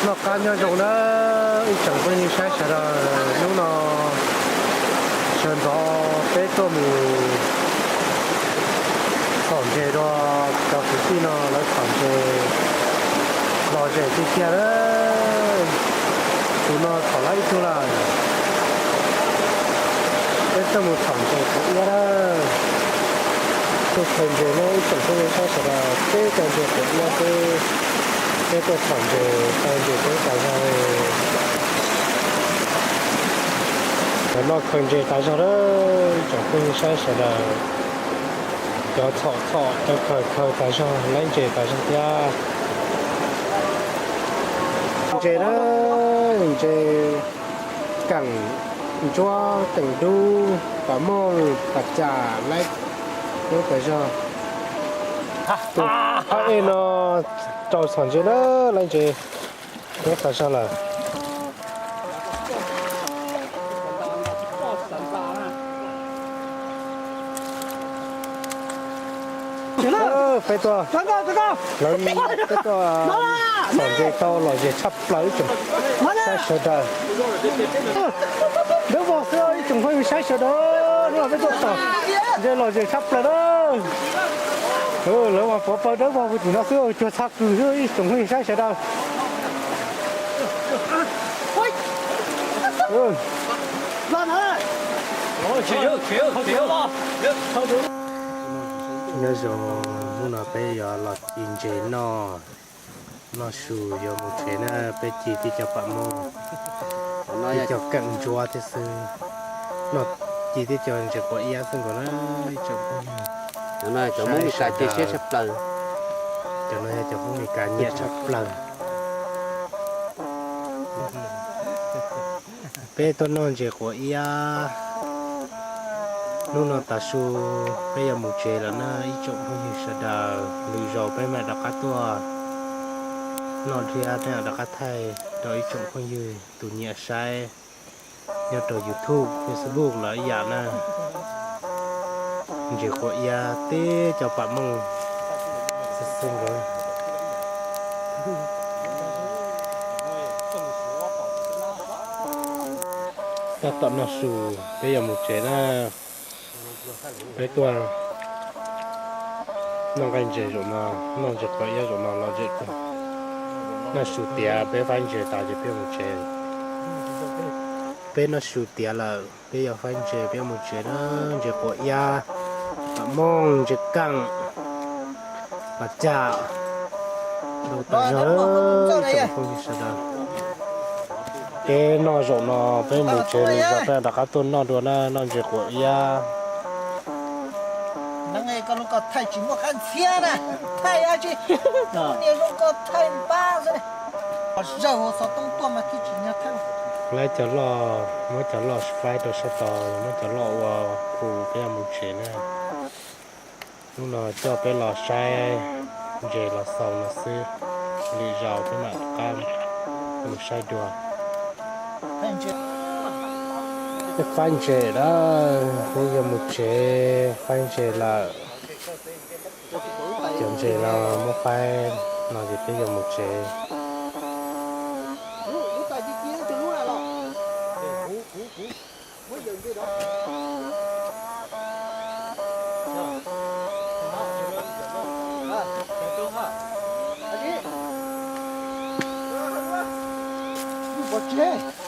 Noj qab nyob zoo na ib tsoom phooj ywg saib sawv daws, hnub no sawv ntxov peb tuaj mus txhom ntses rau cov kwv tij no lawv txhom ntses lom zem tiag tiag lawm. Tus no txhom lawm ib tug lawm. Peb tuaj mus txhom ntses quav iab lawm. Tuaj khaws ntses no ib tsoom phooj ywg saib sawv daws, peb cov ntses quav iab xwb. Peb tuaj txhom ntses, khaws ntses peb tas zog. Cov no khaws ntses tas zog lawm ib tsoom phooj ywg saib sawv daws. Cov txhom txhom, cov khaws khaws tas zog, laib ntses tas zog thiab. Ntses na, ntses keem ntsuab, keem dub, pam mooj, pam cam, laib tas zog. Tus phab ej no rau txhom ntses na, laib ntses tas zog lawm. Peb tuaj, peb tuaj txhom ntses tau lom zem tshaj plaws ib tsoom saib sawv daws. Dawb vog xwb ib tsoom phooj ywg saib sawv daws, hnub no peb tuaj txhom ntses lom zem tshaj plaws na. Lawv mas pov pawg dawb vog puag tim no xwb, cuag txha kws xwb ib tsoom phooj ywg saib sawv daws. Nyob zoo, hnub no peb yuav los ci ntses noj, noj su yuav mus tsev na, peb ci tib co pam mooj, tib co keem ntsuab thiab xwb, noj ci tib co ntses quav iab xwb nkaus na. Cov Hmoob Mes Kas cia siab tshaj plaws. Cov no yog cov Hmoob Mes Kas nyiam tshaj plaws. Peb tuaj noj ntses quav iab, hnub no tav su peb yuav mus tsev lawm na ib tsoom phooj ywg sawv daws. Lwm zaus peb mam rov qab tuaj noj thiab peb mam rov qab thaij rau ib tsoom phooj ywg tus nyiam saib nyob rau YouTube, Facebook los ib yam na. Ntses quav iab tib co pam mooj xwb xwb nkaus. Tab tom noj su, peb yuav mus tsev na. Peb tuaj noj nqaij ntses zaum no, noj ntses quav iab zaum no lom zem kawg. Noj su tiav peb faib ntses tas ces peb mus tsev. Peb noj su tiav lawm, peb yuav faib ntses peb mus tsev na. Ntses quav iab, pam mooj, ntses keem, pam cam, du tas zog ib tsoom phooj ywg sawv daws. Peb noj zaum no peb mus tsev, lwm zaus peb rov qab tuaj noj dua na, noj ntses quav iab. Neeg koj lub ko thaij tsis muaj qab ntxhiab na, thaij dab tsi, niag zoo ko thaij npab xwb. Zawg hauv xov tooj tuaj mas thiaj tsis nyob thawj. Laib cov loj, muab cov loj faib rau sab tod, muab cov loj ua hu peb yuav mus tsev na. Hnub no coj peb los saib ntses los xaus no xwb, lwm zaus peb mam rov qab mus saib dua. Peb faib ntses lawm, peb yuav mus tsev, faib ntses lawm. Cov ntses no muab faib no ces peb yuav mus tsev. Pov tseg.